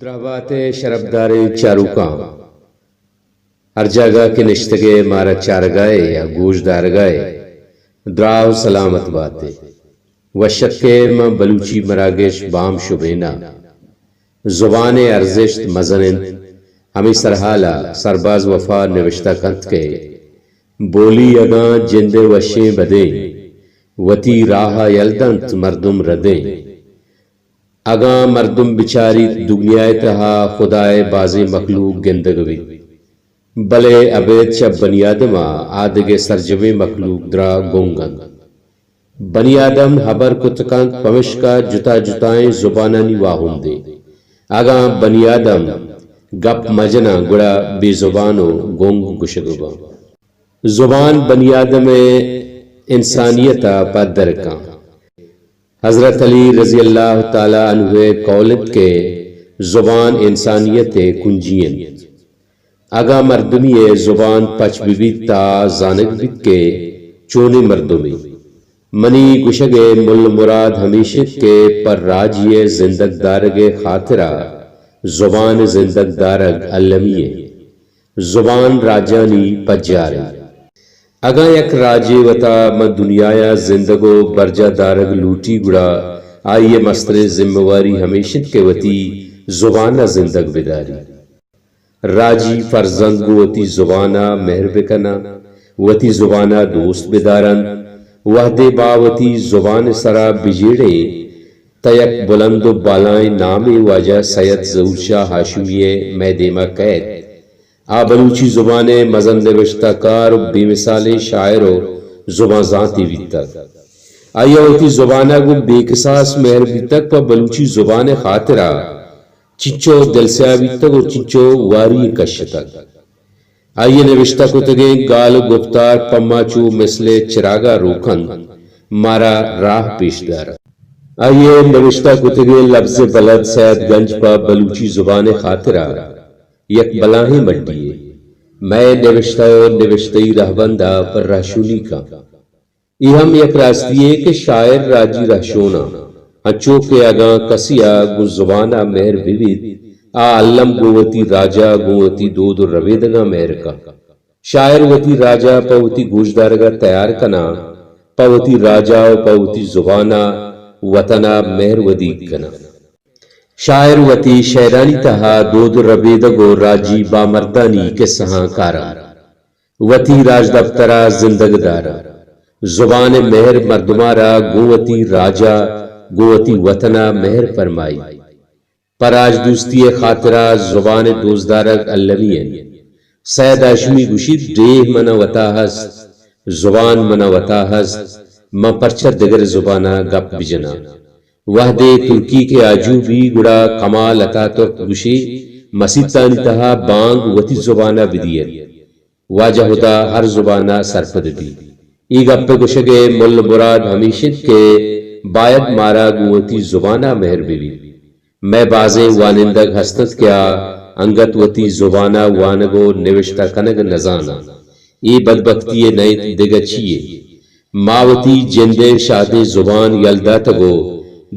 درہبات ءِ شرپداریں چاروکاں، ہر جاگہ کہ نشتگ ئے مارا چارگا ئے یا گوش دارگا ئے، دراہ ءُ سلامت بات ئے۔ وش اتک ئے ماں بلوچی مراگش بام شبین ءَ۔ زبان ءِ ارزشت مزن انت۔ ہمے سرحال ءَ سرباز وفا نبشتہ کنت کہ بولی اگاں جند ءِ وشیں بدیں، وتی راہ ءَ یل دنت مردم ردیں۔ اگاں مردم بچاریت دگنیا ءِ تہا خدا ءِ بازیں مخلوق گندگ بیت، بلے ابید چہ بنی آدم ءَ آ دگہ سرجمیں مخلوق درا گنگ انت۔ بنی آدم ہبر کت کنت، پمشکا جتا جتائیں زبانانی واہندے۔ اگاں بنی آدم گپ مجناں، گڑا بے زبان ءُ گنگ گشگ باں۔ زبان بنی آدم ءِ انسانیت ءَ پدر کن۔ حضرت علی رضی اللہ تعالی عنہ ءِ قول انت کہ زبان انسانیت ءِ کنجی انت۔ اگاں مردمی ءِ زبان پچ بہ بیت، تا زانگ بیت کہ چونیں مردمے۔ منی گشگ ءِ مل مراد ہمیش انت کہ پہ راجی ءِ زندگ دارگ ءِ خاطرا زبان ءِ زندگ دارگ المی انت۔ زبان راجانی پجار انت۔ اگاں یک راجے وتا ماں دنیایا زندگ ءُ برجاہ دارگ لوٹی، گڑا آئی ءِ مستریں ذمہ واری ہمیش انت کہ وتی زبان ءَ زندگ بداری۔ راجی فرزند گوں وتی زبان ءَ مہر بکناں، وتی زبان ءَ دوست بدارنت۔ وہدے ما وتی زبان ءِ سرا بجیڑیں، تہ یک بلند ءُ بالائیں نامے واجہ سید ظہور شاہ ہاشمی ءِ مئے دیما کئیت۔ آ بلوچی زبان ءِ مزن نبشتہ کار ءُ بے مثالیں شاعر ءُ زبان زانتے بیتگ۔ آئی ءَ وتی زبان ءَ گوں بے کساس مہر بیتگ، پہ بلوچی زبان ءِ خاطرا چنچو دلسیاہ بیتگ ءُ چنچو واری کشتگ۔ آئی ءِ نبشتہ کتگیں گال ءُ گپتار پہ ما چو مثل چراگا روک انت، مارا راہ پیش دارنت۔ آئی ءِ نبشتہ کتگیں لبز بلد سید گنج پہ بلوچی زبان ءِ خاطرا یک بلاہیں مڈی یے۔ مئے نبشتہ ءُ نبشتہی رہبند ءَ پہ رہشونی کن۔ اے ہم یک راستی یے کہ شاعر راجی رہشوناں، انچو کہ اگاں کسے ءَ گوں زبان ءَ مہر بہ بیت، آ الم گوں وتی راج ءَ گوں وتی دود ءُ ربیدگاں مہر کن۔ شاعر وتی راج ءَ پہ وتی گوشدارگ ءَ تیار کناں، پہ وتی راج ءَ ءُ پہ وتی زبان ءَ وطن ءَ مہر ودیگ کناں۔ شاعر وتی شئیرانی تہا دود ءُ ربیدگ ءُ راجی بامردانی کسہاں کاراں۔ وتی راجدپتر ءَ زندگ دار انت۔ زبان ءِ مہر مردماں را گوں وتی راج ءَ، گوں وتی وطن ءَ مہر پرمائی۔ پہ راجدوستی ءِ خاطرا زبان ءِ دوستدارگ المی انت۔ سید ہاشمی گوشیت، ڈیھ من ءَ وتا ہست، زبان من ءَ وتا ہست، من پرچا دگر ءِ زبان ءَ گپ بجناں؟ وہدے ترکی کہ آجو بی، گڑا کمال اتاترک گوشی، مسیتانی تہا بانگ وتی زبان ءَ بدیت۔ واجہ ہدا ہر زبان ءَ سرپد بی۔ اے گپ ءِ گوشگ ءِ مل مراد ہمیش انت کہ باید مارا گوں وتی زبان ءَ مہر بہ بیت۔ مئے بازیں وانندگ ہست انت کہ آ انگت وتی زبان ءَ وانگ ءُ نبشتہ کنگ نہ زان انت۔ اے بدبختی یے نہ انت، دگہ چی یے؟ ما وتی جند ءِ شادیں زبان یل داتگ ءُ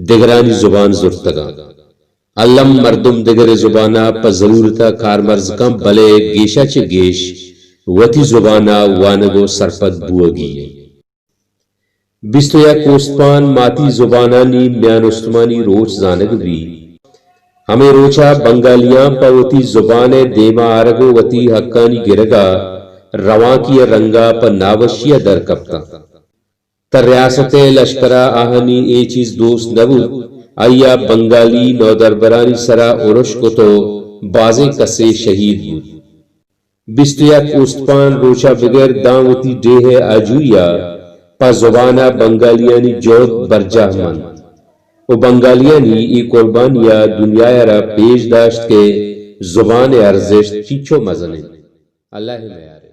دگرانی زبان زرتگاں۔ الم مردم دگر ءِ زبان ءَ پہ ضرورت ءَ کارمرز کن، بلے گیش ءَ چہ گیش وتی زبان ءَ وانگ ءُ سرپد بوگی انت۔ بیست ءُ یک اوستپان ماتی زبانانی میان استمانی روچ زانگ بی۔ ہمے روچ ءَ بنگالیاں پہ وتی زبان ءِ دیما آرگ ءُ وتی حقانی گرگ ءَ روانکی ءِ رنگ ءَ پہ ناوشی ءَ در کپتاں۔ تہ ریاست ءِ لشکر ءَ آہانی اے چیز دوست نہ بوت، آئی ءَ بنگالی نودربرانی سرا ارش کت ءُ بازیں کسے شہید بوت۔ بیست ءُ یک اوستپان روچ ءَ بگر داں وتی ڈیھ ءِ آجوئی ءَ پہ زبان ءَ بنگالیانی جہد برجاہ منت ءُ بنگالیانی اے قربانی ءَ دنیا ءَ را پیش داشت کہ زبان ءِ ارزشت چینچو مزن انت۔ اللہ ءِ میار۔